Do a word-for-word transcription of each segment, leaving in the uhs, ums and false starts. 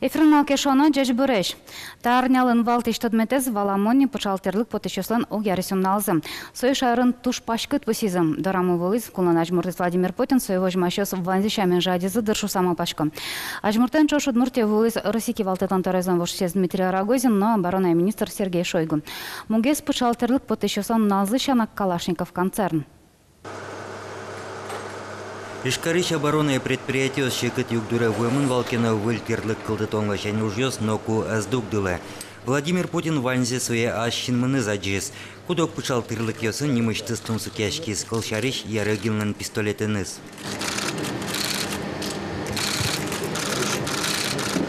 Эфирын «Малы ке шуоно», ӟечбуресь! Та арнялэн валтӥсь тодметэз, валамон ни, пыӵал тӥрлык поттӥсьёслэн огъя аресъем нуналзы. Сое шаерын туж паськыт пусйизы. Дорамы вуылӥз кунлэн азьмуртыз Владимир Путин. Сое возьмасьёс ваньзэ сямен жадизы дыр шуыса малпасько. Азьмуртэн ӵош Удмуртие вуылӥз Россия кивалтэтлэн тӧроезлэн воштӥсез Дмитрий Рогозин но оборонная министр Сергей Шойгу. Мугез — пыӵал тӥрлык поттӥсьёслэн нуналзы сяна Калашников концерн. Ижкарысь оборонной предприятиос секыт югдуре вуэмын вал ке но, выль тӥрлык кылдытон ласянь ужъёс ноку ӧз дугдылэ. Владимир Путин ваньзэ сое ас синмыныз адӟиз. Куд-ог пыӵал тӥрлыкъёсын нимысьтыз тунсыкъяськиз, кылсярысь, Ярыгинлэн пистолетэныз.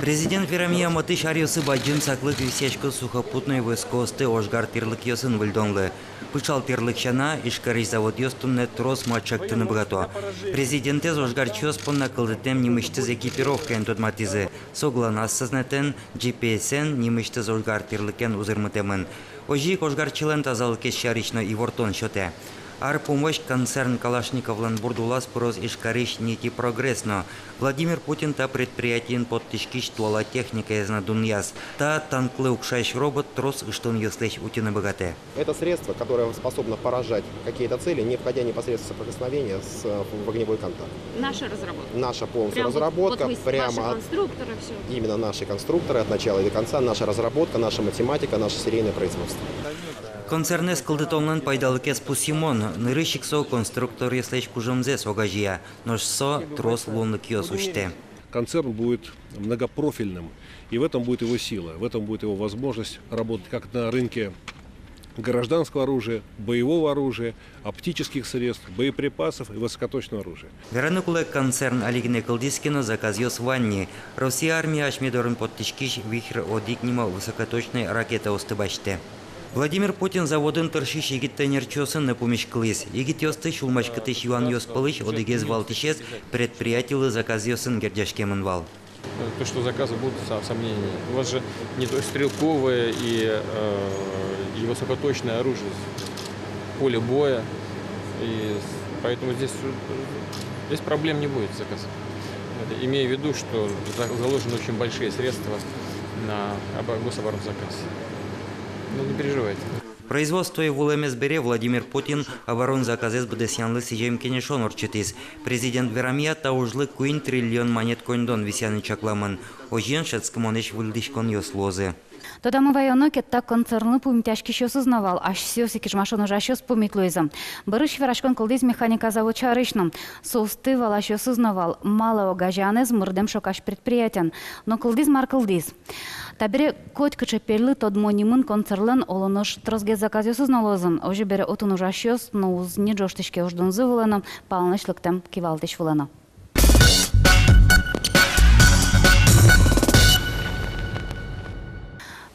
Президент верамъя, матысь аръёсы бадӟым саклык висъяськоз сухопутной войскоосты ожгар тӥрлыкъёсын выльдонлы. Пыӵал тӥрлык сяна, Ижкарысь заводъёс туннэ трос мат чактыны быгато. Президентэз ожгарчиос понна кылдытэм нимысьтыз экипировкаен тодматӥзы. Со ГЛОНАСС сӧзнэтэн, джи пи эсэн, нимысьтыз ожгар тӥрлыкен узырмытэмын. Озьы ик ожгарчилэн тазалыкез сярысь но ивортон сётэ. Ар пумозь концерн Калашниковлэн бурд улаз пыроз Ижкарысь «Нити-Прогресс» но. Владимир Путин та предприятиын поттӥськись туала техникаез но дунъяз. Та танклы укшась робот трос ыштонъёслэсь утьыны быгатэ. Это средство, которое способно поражать какие-то цели, не входя непосредственно в соприкосновение с, э, в огневой контакт. Наша разработка. Наша полностью разработка, вот вы, прямо ваши от, конструкторы, всё. Именно наши конструкторы от начала и до конца, наша разработка, наша математика, наше серийное производство. Концернэз кылдытонлэн пайдалыкез пусйымон, нырысь ик со конструкторъёслэсь кужымзэс огазея, нош со трос луонлыкъёс усьтэ. Концерн будет многопрофильным, и в этом будет его сила, в этом будет его возможность работать как на рынке гражданского оружия, боевого оружия, оптических средств, боеприпасов и высокоточного оружия. Вераны кулэ, концерн али гинэ кылдӥз ке но, заказъёс вань ни. Россия армия асьме дорын поттӥськись «Вихрь-одӥг» нимо высокоточной ракетаосты басьтэ. Владимир Путин заводын тыршись егит тӧнерчиосын но пумиськылӥз. Егитъёсты сюлмаськытӥсь юанъёс пӧлысь одӥгез валтӥсез предприятилы заказъёсын герӟаськемын вал. То, что заказы будут, сом-, сомнений нет. У вас же не только стрелковое и, э, и высокоточное оружие, поле боя. И с-, поэтому здесь, э, здесь проблем не будет с заказом. Это имея в виду, что за-, заложены очень большие средства на обо-, гособоронзаказ. Ну, не переживайте. Производствое вуылэмез бере Владимир Путин оборонзаказэз быдэсъянлы сӥзем кенешон ортчытӥз. Президент верамъя, та ужлы куинь триллион манет коньдон висъяны чакламын. Озьыен, шӧдскымонэсь выльдӥськонъёс луозы. Тодамы ваёно ке, та концернлы пумитъяськисьёсыз но вал, асьсэос ик ижмашон ужасьёс пумит луизы. Бӧрысь вераськон кылдӥз механика завод сярысь но. Соосты валасьёсыз но вал, малы огазеянэз мырдэм шокась предприятиен. Но кылдӥз, мар кылдӥз. Табере котькыӵе пельлы тодмо нимын концернлэн, оло нош, тросгес заказъёсыз но луозы. Озьы бере, отын ужасьёс но уз ни ӝожтӥське уждунзы вылэ но палэнысь лыктэм кивалтӥсь вылэ но.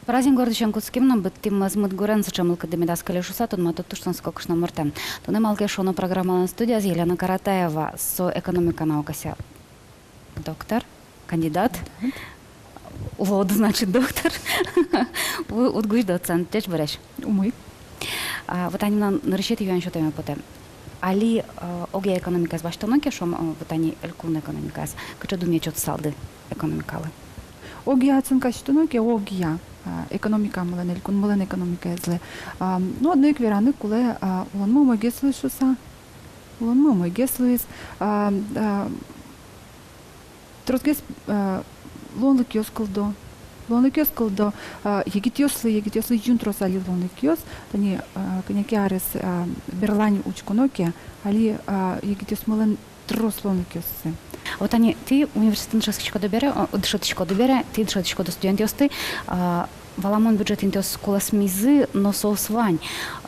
Праздник гордысен кутским но быдтӥм мӧзмыт гурен. Сыӵе мылкыды медаз кыле шуыса, тодмато туж тунсыко кышномуртэн. Туннэ «Малы ке шуоно» программалэн студияз Елена Каратаева. Со экономика наукаосъя доктор, кандидат. Кандидат. Улод, значит, доктор. У-, уд гуж доцент, ӟечбуресь. Умой. А, вот ани мынам нырысетӥ юан сётэме потэ. Али, а, огъя экономикаез басьтоно ке, шуом, а, вот ани элькун экономикаез, кыӵе дунъет сётысалды экономикалы? Огъя оценка сётоно ке, огъя, а, экономикамылэн, элькунмылэн экономикаезлы. А, ну, одно ик вераны кулэ, а, улонмы умойгес луиз шуыса. Улонмы умойгес луиз. А, а, Тросгес, э, луонлыкъёс кылдо. Луонлыкъёс кылдо, э, егитъёслы, егитъёслы юн трос али луонлыкъёс. Тани, э, кӧня ке арес, э, берлань учконо ке, али, э, егитъёсмылэн трос луонлыкъёссы. Вот ани тӥ университетын дышетскиськоды бере, э, дышетӥськоды бере, тӥ дышетӥськоды студентъёсты, э, валамон, бюджет интыос кулэсмизы, но соос вань.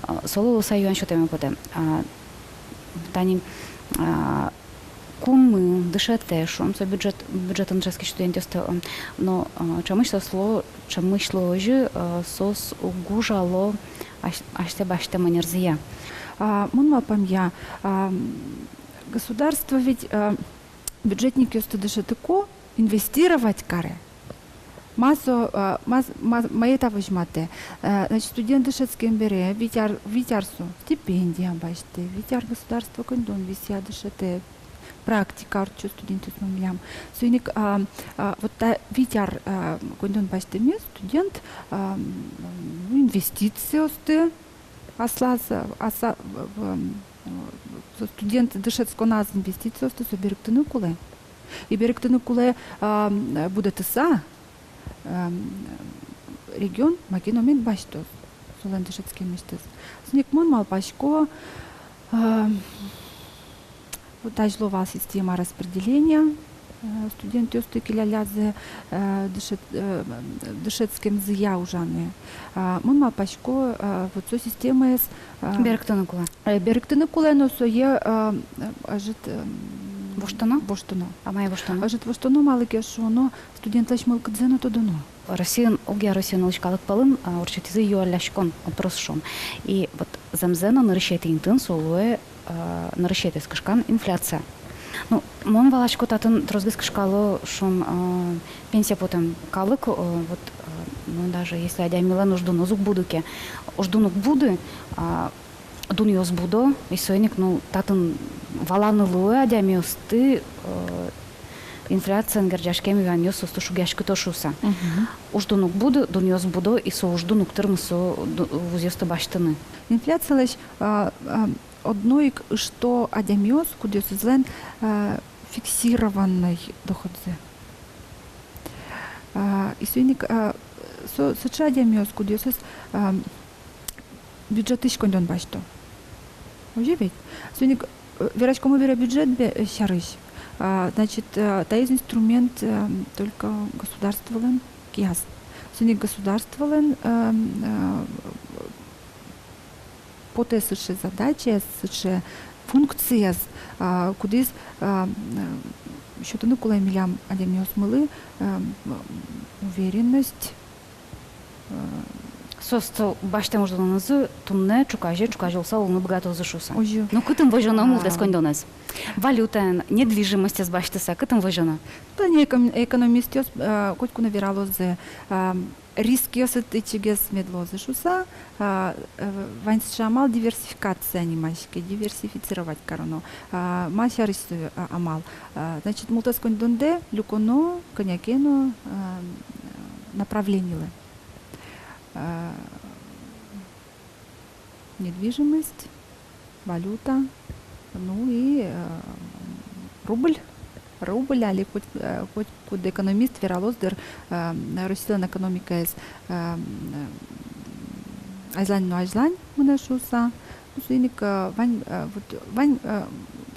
Э, солы луыса юан сётэме потэ. Э, тани, э, Кунмы дышетэ, шуом, со бюджет, бюджетын дышетскись студентъёсты, м, но, а, ӵемысь соос луо, ӵемысь луо озьы, а, соос уг ужало ась-, асьсэ басьтэм ӧнерзыя. А, мон малпамъя, а, м, государство ведь, а, бюджетникъёсты дышетыку инвестировать каре. Ма со, а, ма с-, ма, мае та возьматэ? А, значит, студент дышетскем бере вить ар, вить ар со стипендия басьтэ, вить ар государство коньдон висъя, дышетэ, Практика ортчоз студентъёслэн милям. Соин ик, а, а, вот та вить ар, а, коньдон басьтэмез студент, а, м, ну, инвестициосты аслаз, аса, в-, в-, м, со студент дышетсконаз инвестициосты со берыктыны кулэ. И берыктыны кулэ, а, м, будэтыса, эм, регион маке но мед басьтоз солэн дышетскемысьтыз. Соин ик мон малпасько, эм, вот азьло вал система распределения, э, студентъёсты келяллязы, э, дышет-, э, дышетскемзыя ужаны. А, мон малпасько, э, вот со системаез, э, берыктыны кулэ. Э, берыктыны кулэ, но сое, э, э, ӧжыт, эм, воштоно? Воштоно. А мае воштоно? Ӧжыт воштоно, малы ке шуоно, студентлэсь мылкыдзэ но тодоно. Россиын, огъя Россиын улӥсь калык пӧлын, а, ортчытӥзы юалляськон, опрос шуом. И вот зэмзэ но нырысетӥ интыын со луэ, а, нырысетӥез кышкан — инфляция. Ну, мон валасько, татын тросгес кышкало, шуом, а, пенсие потэм калык, а, вот, а, ну, даже если адямилэн уждуныз уг буды ке, уждун уг буды, а, дунъёс будо, и соин ик, ну, татын валаны луэ адямиосты, э, инфляциен герӟаськем юанъёс соосты шугъяськыто шуыса. Мгм. Уждун уг буды, дунъёс будо, и со уждун уг тырмы со ду-, вузъёсты басьтыны. Инфляциялэсь, а, а, одно ик ышто адямиос, кудъёсызлэн, а, фиксированной доходзы. А, и соин ик, а, со, сыӵе адямиос, кудъёсыз, а, бюджетысь коньдон басьто. Озьы ведь? Соин ик, э, вераськомы бере бюджет бе-, э, сярысь. А, значит, э, таиз инструмент, э, только государстволэн кияз. Соин ик государстволэн, э, э, потэ сыӵе задачаез, сыӵе функциез, а, кудӥз, а, э, сётыны кулэ милям адямиосмылы, э, м, уверенность, э, соос со басьтэм уждунзы туннэ ӵуказе, ӵуказе улыса улыны быгатозы шуыса. Озьы. Ну, кытын возёно, а, мултэс коньдонэз? Валютаен, недвижимостез басьтыса, кытын возёно? Тани экон-, экономистъёс, э, котьку но вералозы, э, рискъёсыд ичигес мед луозы шуыса, а, э, вань сыӵе амал, диверсификация нимаське, диверсифицировать кароно. А, ма сярысь со, а, амал? А, значит, мултэс коньдондэ люконо кӧня ке но, а, направленилы. А, недвижимость, валюта, ну и, э, рубль. Рубль али коть, э, котькуд экономист вералоз, дыр, э, Россилэн экономикаез, э, азьлань но азьлань мынэ шуыса. Ну, соин ик, э, вань, э, вот, вань, э,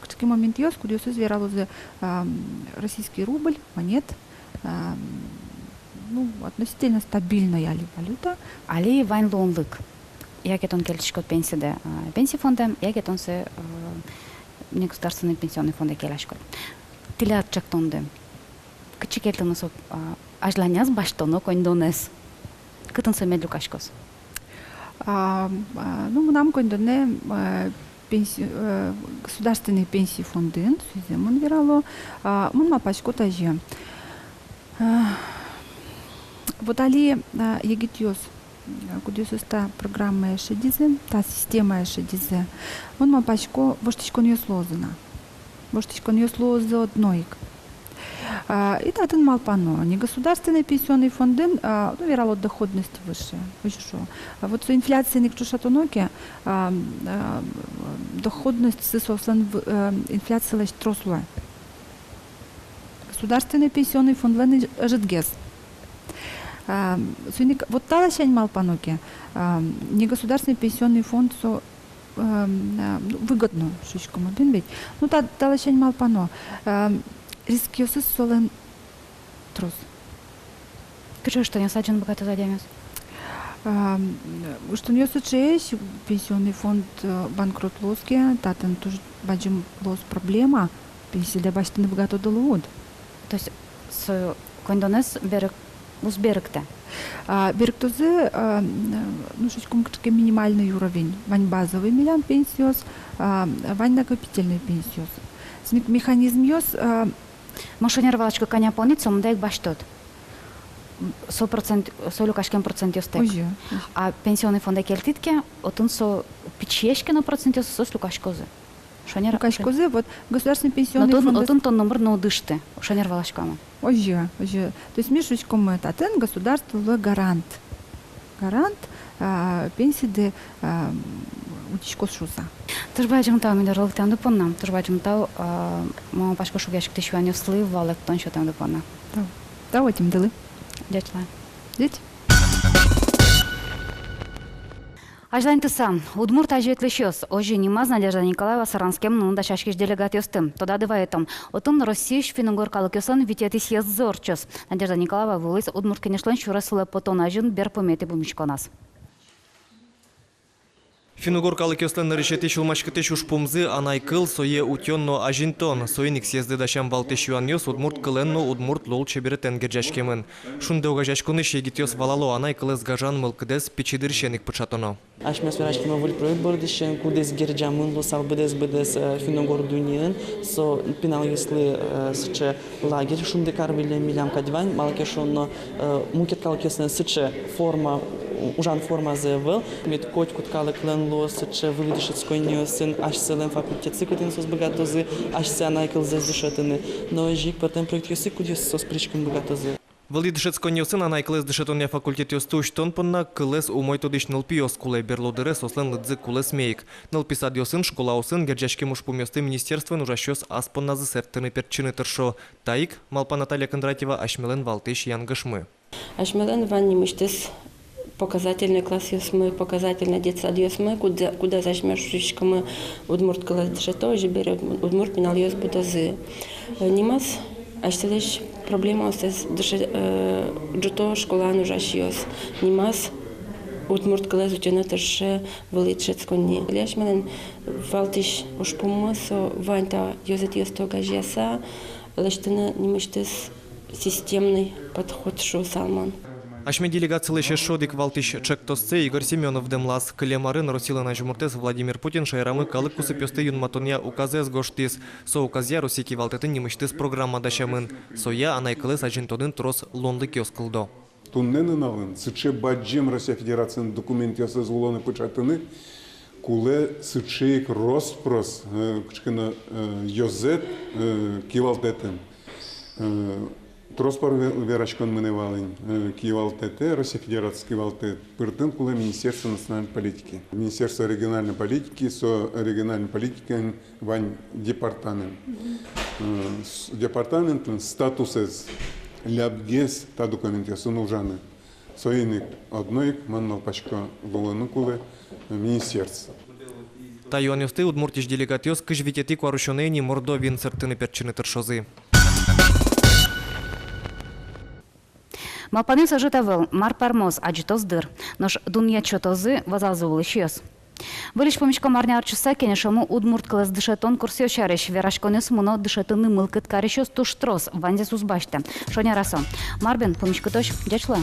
кыӵе ке моментъёс, кудъёсыз вералозы, э, российский рубль, манет, э, ну, относительно стабильной али валюта. Али вань луонлык. Яке тон кельтӥськод пенсидэ, а, пенси фондэ, яке тон сое, а, негосударственной пенсионной фондэ келяськод. Тӥляд ӵектонды, кытчы кельтыны со, а, азьланяз басьтоно коньдонэз? Кытын со мед люкаськоз? А, а, ну, мынам коньдонэ, а, пенси-, э, государственной пенси фондын, созэ мон верало. А, мон малпасько тазьы. А, вот али, а, егитъёс, а, кудъёсыз та программае шедизы, та системае шедизы, мон малпасько, воштӥськонъёс луозы на. Воштӥськонъёс луозы одно ик. А, и татын малпано, негосударственной пенсионной фондын, а, ну, верало, доходность выше, озьы шуо. А вот со инфляциен ик ӵошатоно ке, а, а, доходностьсы соослэн в-, э, инфляцилэсь трос луэ. Государственной пенсионной фондлэн ӧж-, ӧжытгес. А, соин ик вот та ласянь малпано ке, а, негосударственной пенсионной фонд со, а, а, ну, выгодно, шуиськом, бен ведь. Ну, та, та ласянь малпано, а, рискъёсыз солэн трос. Кыӵе ыштонъёс адӟыны быгатоз адямиос? А, ыштонъёс сыӵеесь: пенсионный фонд, э, банкрот луоз ке, татын туж бадӟым луоз проблема, пенсиедэ басьтыны быгатоды-а, уд-а. То есть со коньдонэз берык-, уз берыктэ? А, берыктозы, а, м, ну, шуиськом, кыӵе ке минимальный уровень. Вань базовый милям пенсиос, а, вань накопительный пенсиос. Соин ик механизмъёс, а, Мон шонер валасько, кӧня понӥд, сомында ик басьтод. Со процент, со люкаськем процентъёстэк. Озьы, озьы. А пенсионный фондэ кельтӥд ке, отын со пичиесь ке но процентъёс, соос люкаськозы. Шонер, люкаськозы, вот, государственный пенсионный фонд. Но отын, отын тон номыр но уд ышты, шонер валасько-а мон? Озьы, озьы. То есть ми шуиськом, татын государство луэ гарант. Гарант, а, пенсиды, а, утиськоз шуыса. Туж бадӟым тау ми доры лыктэмды понна. Туж бадӟым тау, а, малпасько, шугъяськытӥсь юанъёслы валэктон сётэмды понна. Тау. Тау ӧтемдылы. Ӟеч луэ. Ӟеч. Азьланьтыса, удмурт азьветлӥсьёс, озьы нимаз Надежда Николаева Саранскем нуны дасяськись делегатъёсты. Тодады вайытом, отын Россиысь финн-угор калыкъёслэн витетӥ съездзы ортчоз. Надежда Николаева вуылӥз Удмурт Кенешлэн сюрес улэ потон азьын берпуметӥ пумиськоназ. Финн-угор калыкъёслэн нырысетӥ сюлмаськытӥсь ужпумзы — анай кыл, сое утён но азинтон. Соин ик съезды дасям валтӥсь юанъёс удмурт кылэн но удмурт лулчеберетэн герӟаськемын. «Шунды» огазеяськонысь егитъёс валало: анай кылэз гажан мылкыдэз пичи дырысен ик пыӵатоно. Асьмеос вераськимы выль проект бордысен, кудӥз герӟамын луысал быдэс-быдэс, э, финн-угор дуннеын. Со пиналъёслы, э, сыӵе лагерь «Шунды» кар выллем милям кадь вань, малы ке шуоно, э, мукет калыкъёслэн сыӵе форма, ужан формазы ӧвӧл. Мед котькуд калыклэн луоз сыӵе вылӥ дышетсконниосын асьсэлэн факультетсы, кытын соос быгатозы асьсэ анай кылзэс дышетыны. Но озьы ик пӧртэм проектъёсы, кудъёсыз соос пыриськыны быгатозы. Вылӥ дышетсконниосын анай кылэз дышетонъя факультетъёсты усьтон понна кылэз умой тодӥсь нылпиос кулэ. Берло дыре соослэн лыдзы кулэсме ик. Нылпи садъёсын, школаосын герӟаськем ужпумъёсты министерствоын ужасьёс ас понназы сэрттыны-пертчыны тыршо. Та ик, малпа Наталья Кондратьева, асьмелэн валтӥсь янгышмы. Асьмелэн вань нимысьтыз показательной классъёсмы, показательной детсадъёсмы, куда, кудаз асьмеос шуиськомы: удмурт кылэз дышето, озьы бере удмурт пиналъёс будозы. Э, нимаз асьсэлэсь проблемаоссэс дыше-, э, ӝуто школаын ужасьёс. Нимаз удмурт кылэз утёно тырше вылӥ дышетсконни. Асьмелэн валтӥсь ужпуммы — со вань та ёзэтъёсты огазеяса лэсьтыны нимысьтыз системный подход, шуысал мон. Асьме делегациялэсь эшшо одӥг валтӥсь ӵектоссэ Игорь Семёнов дэмлаз. Кылем арын Россилэн азьмуртэз Владимир Путин шаерамы калык кусыпъёсты юнматонъя указэз гожтӥз. Со указъя Россия кивалтэтын нимысьтыз программа дасямын. Соя анай кылэз азинтонын трос луонлыкъёс кылдо. Туннэ нуналын сыӵе бадӟым Россия Федерациын документъёсыз улонэ пыӵатыны кулэ сыӵе ик рос-прос, э, кыӵе ке но, э, ёзэт, э, кивалтэтын. Э, трос пол ве-, вераськон мынэ вал ини, э, кивалтэтэ, Россия Федерациысь кивалтэт пыртын кулэ Министерство национальной политики. Министерство региональной политики, со региональной политикаын вань департамент. Э, с-, департаментлэн статусэз лябгес та документъёсын ужаны. Соин ик одно ик, мон малпасько, луыны кулэ, э, министерство. Та юанъёсты Удмуртиысь делегатъёс кызь витетӥ куарусёнэ ини Мордовиын сэрттыны-пертчыны тыршозы. Малпанъёс ӧжыт ӧвӧл, мар пӧрмоз, адӟытоз дыр. Нош дунъет сётозы, вазалозы улӥсьёс. Выльысь пумиськом арня ортчыса. Кенешомы удмурт кылэз дышетон курсъёс сярысь. Вераськонъёс мыно: дышетыны мылкыд карисьёс туж трос, ваньзэс уз басьтэ. Шонер-а со? Мар бен, пумиськытозь. Ӟеч луэ.